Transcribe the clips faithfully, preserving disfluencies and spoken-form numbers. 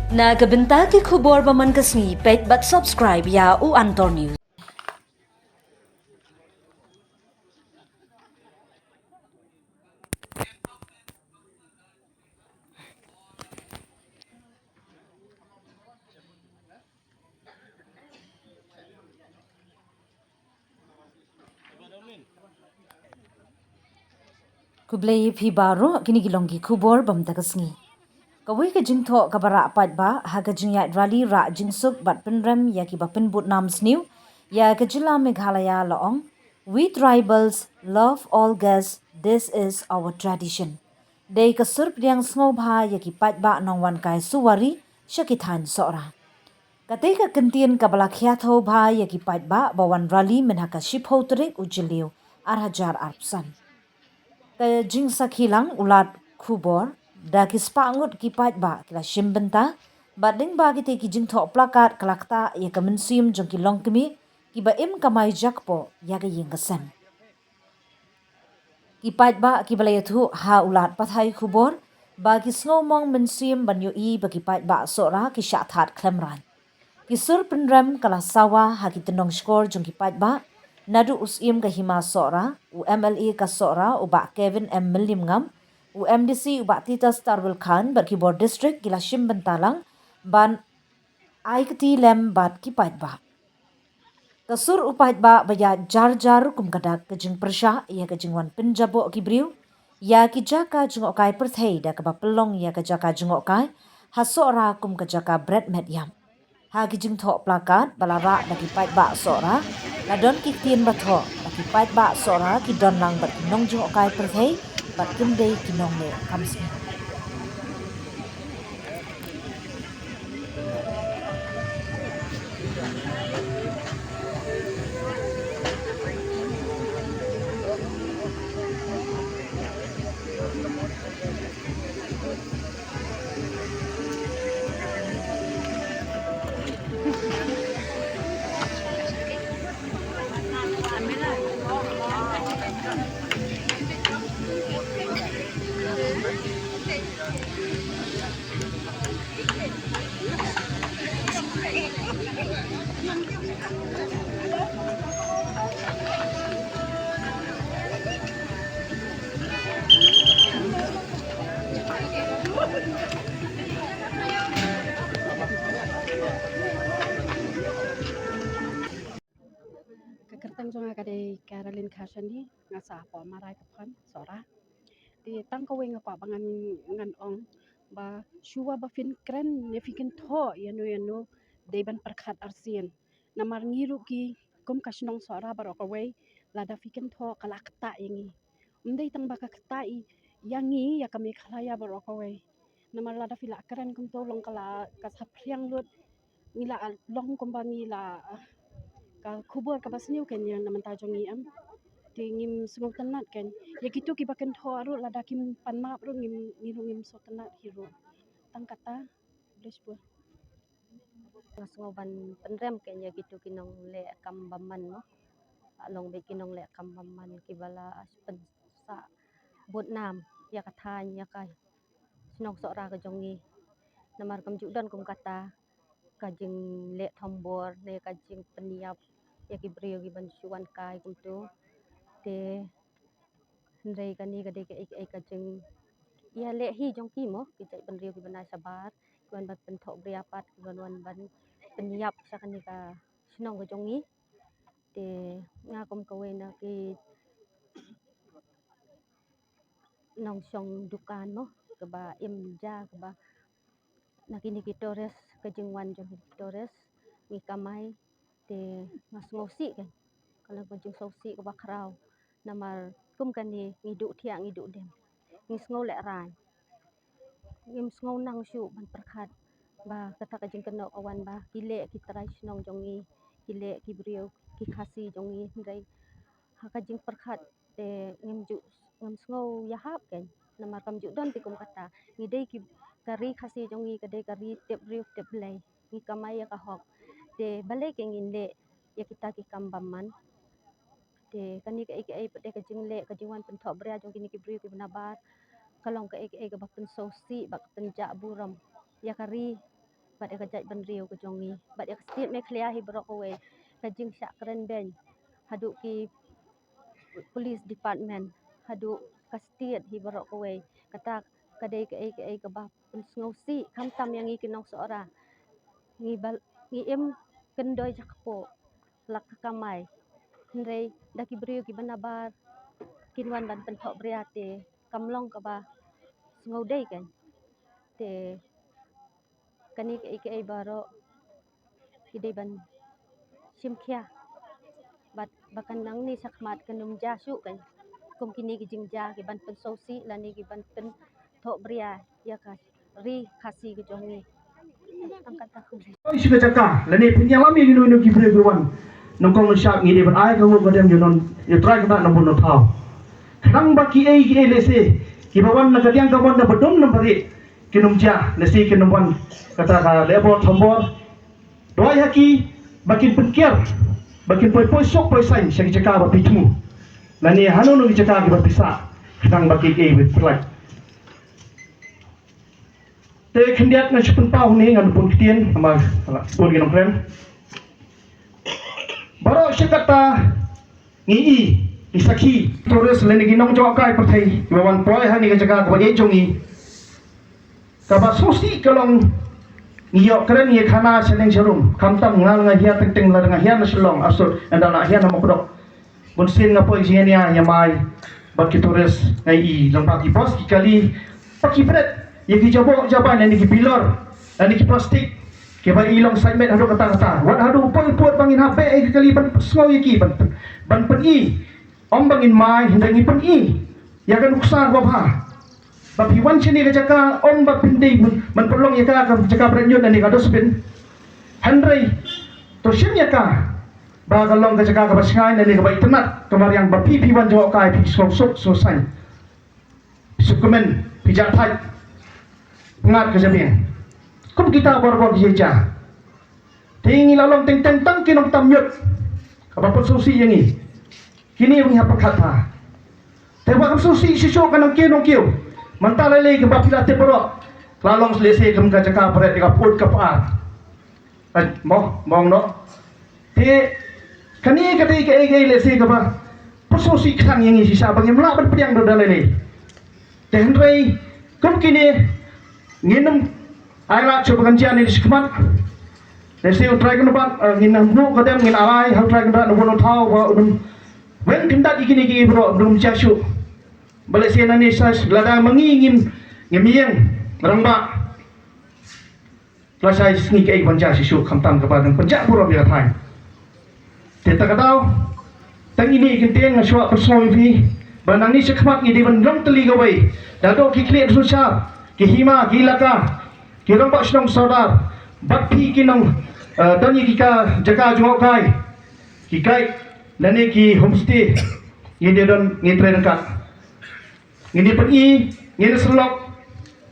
Na ka bynta ki khubor ba man ka sngi, peit bad subscribe ïa u Antor News. Khublei ïa phi baroh, kine ki long ki khubor ba mynta ka sngi. Kawei ka jingthoh kaba rah paidbah ha ka jingïaid rally rah jingsuk bad pynrem ïa kiba pynbud nam sniew ïa ka jylla Meghalaya la ong, "We tribals love all guests, this is our tradition." Dei ka sur pdiang sngewbha ïa ki paidbah nongwan kai suwari sha ki thaiñ Sohra. Katei ka kyntien kaba la khia thew bha ïa ki paidbah ba wan rally mynha ka shiphew tarik u Jylliew ar hajar arphew san. Ka jingsakhi lang u lad khubor, da ki spah ngut ki paidbah ki la shim bynta, bad lyngba kitei ki jingthoh plakat ka la ktah ïa ka mynsiem jong ki longkmie kiba im kamai jakpoh ïa ka ïing ka sem. Ki paidbah kiba la ïathuh ha u lad pathai khubor ba ki sngewmong mynsiem ban ïohi ba ki paidbah Sohra ki shah thad khlem rain. Ki sur pynrem ka la sawa ha ki tynnong shkor jong ki paidbah, naduh u Syiem ka Hima Sohra, u M L A ka Sohra u Bah Kevin M Mylliemngam, u M D C u Bah Titus Tarwel Chyne bad ki bor district ki la shim bynta lang ban ai kti lem bad ki paidbah. Ka sur u paidbah ba ïaid jar jar kum ka dak ka jingpyrshah ïa ka jingwan pynjaboh ki briew ïa ki jaka jngohkai pyrthei da kaba pynlong ïa ka jaka jngohkai ha Sohra kum ka jaka bret met ïap. Ha ki jingthoh plakat ba la rah da ki paidbah Sohra, la don ki ktien ba thoh ba ki paidbah Sohra ki don lang bad ki nongjngohkai pyrthei bad kim dei ki nongleh kam sniew. Ka kyrteng jong nga ka dei Caroline Khashani, nga sah hapoh Marai Kaphon, Sohra. Te tang kawei nga kwah ba ngan, ngan ong ba shuwa ba phin kren ne phi kynthoh ïano ïano, dei ban pyrkhat arsien. Namar ngi ruh ki kum ka shnong Sohra baroh kawei, lada phi kynthoh ka la ktah ïa ngi. Ym dei tang ba ka ktah ïa ngi, ïa ka Meghalaya baroh kawei. Namar lada phi la kren kumto long ka la ka saphriang lut. Ngi la long kumba ngi la, ah, ka khubor kaba sniew keiñ ïa na bynta jong ngi, em. Te ngim sngewtynnat keiñ. Ïa kito kiba kynthoh ruh lada kim pan map ruh ngim, ngi ruh ngim sngewtynnat hi ruh. Tang kata, khublei shibun. Nga sngew ban pynrem keiñ ïa kito ki nongleh kam bymman mo. Long beit ki nongleh kam bymman kiba la pynsah bud nam ïa ka thaiñ, ïa ka shnong Sohra ka jong ngi. Namar kam ju don kum kata ka jingleh thombor ne ka jingpynïap ïa ki briew kiban shu wan kai kumto. Te hynrei kane ka dei kaei kaei ka jingïaleh hi jong ki mo, ki jaitbynriew kiba na shabar, kiban ban pynthohbria pat, kiban wan ban pynïap sha kane ka shnong ka jong ngi. Te nga kum kawei na ki nongshong dukan mo, kaba im ja, kaba na kine ki tourist, ka jingwan jong kine ki tourist, ngi kamai, te nga sngewsih keiñ, ka long ka jingsngewsih kaba khraw, namar kum kane ngi duh thiah ngi duh dem, ngi sngew lehraiñ. Ngim sngew nang shuh ban pyrkhat ba kata ka jingkynnoh ka wan ba ki leh ki trai shnong jong ngi, ki leh ki briew, ki Khasi jong ngi, hynrei ha ka jingpyrkhat te ngim ju, ngim sngew ïahap keiñ. Namar kam ju don te kum kata. Ngi dei ki, ka ri Khasi jong ngi ka dei ka ri tip briew tip Blei. Ngi kamai ïa ka hok. Te balei ke ngin leh ïa kita ki kam bymman. Te kane kaei kaei pat de ka jingleh, ka jingwan pynthohbria jong kine ki briew kiba nabar, ka long kaei kaei kaba pynsngewsih bad ka pynjah burom ïa ka ri bad ïa ka jaitbynriew ka jong ngi, bad ïa ka state Meghalaya hi baroh kawei, ka jingshah kren beiñ haduh ki police department, haduh ka state hi baroh kawei. Kata ka dei kaei kaei kaba pynsngewsih, khamtam ïa ngi ki nong Sohra. Ngi bal ngi im kyndoi jakpoh la ka kamai, hynrei da ki briew kiba nabar kin wan ban pynthohbria te kam long kaba sngewdei kan. Te kane kaei kaei baroh ki dei ban shim khia, bad ba kan nangne shakhmat kan ym jia shuh kan, kum kine ki jingjia ki ban pynsngewsih lane ki ban pynthohbria ïa ka ri Khasi ka jong ngi. Tang kata, khublei. Oi, shu ka jaka lane pynïalam ïa kino kino ki briew ki wan. Nyngkong nyngkong ngi dei ban ai ka nguh ka dem ïa u Trai kata na bun na thaw. Khnang ba kiei kiei lehse kiba wan na ka liang ka mon na ba dum na ba rieh, kin ym jia, lehse kin ym wan kata ka lehbor thombor. Duwai ha ki ba kin pynker, ba kin poi poi suk poi saiñ sha ki jaka ba phi thmu, lane hano hano ki jaka kiba phi sah, khnang ba kiei kiei ba phi lait. Te khyndiat nga shu pynpaw hangne, ngan bun ktien namar bun ki nongkren. Baroh shi katta ngi i, ngi sakhi, tourist lane ki nongjngohkai pyrthei kiba wan poi ha kane ka jaka kaba ïeit jong ngi. Kaba sngewsih ka long, ngi ïoh kren ïa khana sha neng sha rum, khamtam nga la nga hiar teng teng, lada nga hiar na Shillong, arsut ynda la hiar na Mawkdok. Bun sien nga poi jingïania ïa mai bad ki tourist, nga i long ba ki bos ki kali, ba ki bret ïa ki jaboh jabai lane ki bilor lane ki plastik kiba i long sait met haduh katta katta. Wat haduh poi pud ba ngin hap beh ïa ki kali ban pynsngew ïa ki ban, ban pyni. Ym ba ngin mai, hynrei ngi pyni ïa ka nuksa kaba bha. Ba phi wan shane ka jaka, ym ba phin dei ban pynlong ïa ka ka jaka bret ñiut lane ka dustbin. Hynrei to shim ïa ka ba ka long ka jaka kaba shngaiñ lane kaba itynnad, ka mariang ba phi, phi wan jngohkai phi sngewsuk sngewsaiñ. Phi sngewkmen, phi jah thait. Ngat ka jabieng. Kum kita baroh baroh ki jia. Te ngi la long teng teng tang ki nongtam ñiut kaba pynsngewsih ïa ngi. Kine ba ngi hap pyrkhat bha. Te ba pynsngewsih shisha ka nongkiew nongkiew. Mynta lei lei kaba phi la tip baroh, la long lehse kum ka jaka bret ïa ka pud ka par. Ai, mo, mong noh. Te kane ka dei kaei kaei lehse kaba pynsngewsih khnang ïa ngi shisha ba ngim lah ban pdiang da lei lei. Te hynrei kum kine ngin ym ailad shuh ba kan jia ne shakhmat. Lehse u Trai Kynrad, eh, ngin ym nguh ka dem, ngin ailad ha u Trai Kynrad na bun u thaw ba un ym weng khyndiat ïa kine kiei baroh, ba un ym jia shuh. Ba lehse nangne sa lada ma ngi ngim, ngim ïeng rangbah, lashai sngi kaei ban jia shisha, khamtam kaba dang pynjah burom ïa ka thaiñ. Te ta ka daw, tang ine i kyntien nga shu kwah pynsngew ïa phi ba nangne shakhmat ngi dei ban long tylli kawei, da doh ki khlieh synshar, ki hima, ki elaka, ki rangbah shnong sordar, bad phi ki nong, eh, don ïa ki ka jaka jngohkai, ki guide lane ki homestay, ngi dei don, ngi trei ryngkat. Ngin ïa pyni, ngin ïa sylloh,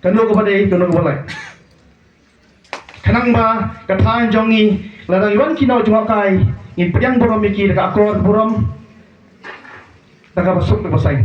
kano kaba dei, kano kaba lait. Khnang ba ka thaiñ jong ngi, lada ngi wan ki nongïalam jngohkai, ngin pdiang burom ïa ki da ka akor burom, da kaba suk da kaba saiñ.